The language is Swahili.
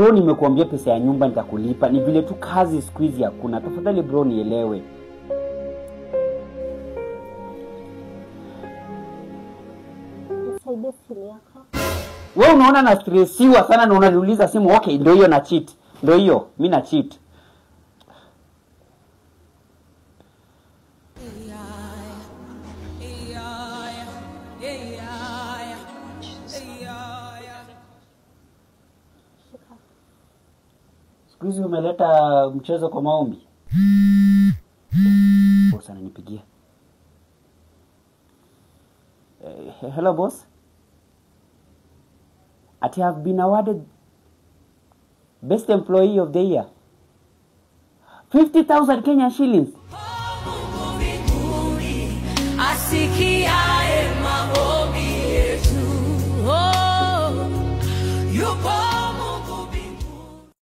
Bro, nimekuambia pesa ya nyumba nitakulipa. Ni vile tu kazi siku hizi hakuna. Tafadhali bro, nielewe. Nisaidie simu yako. Wewe unaona na stressiwa sana na unaniuliza simu. Okay, ndio hiyo na cheat. Ndio hiyo, mimi na cheat. Siku hizi umeleta mchezo kwa maombi. Boss ananipigia. Hello boss. I have been awarded best employee of the year. 50,000 Kenyan shillings.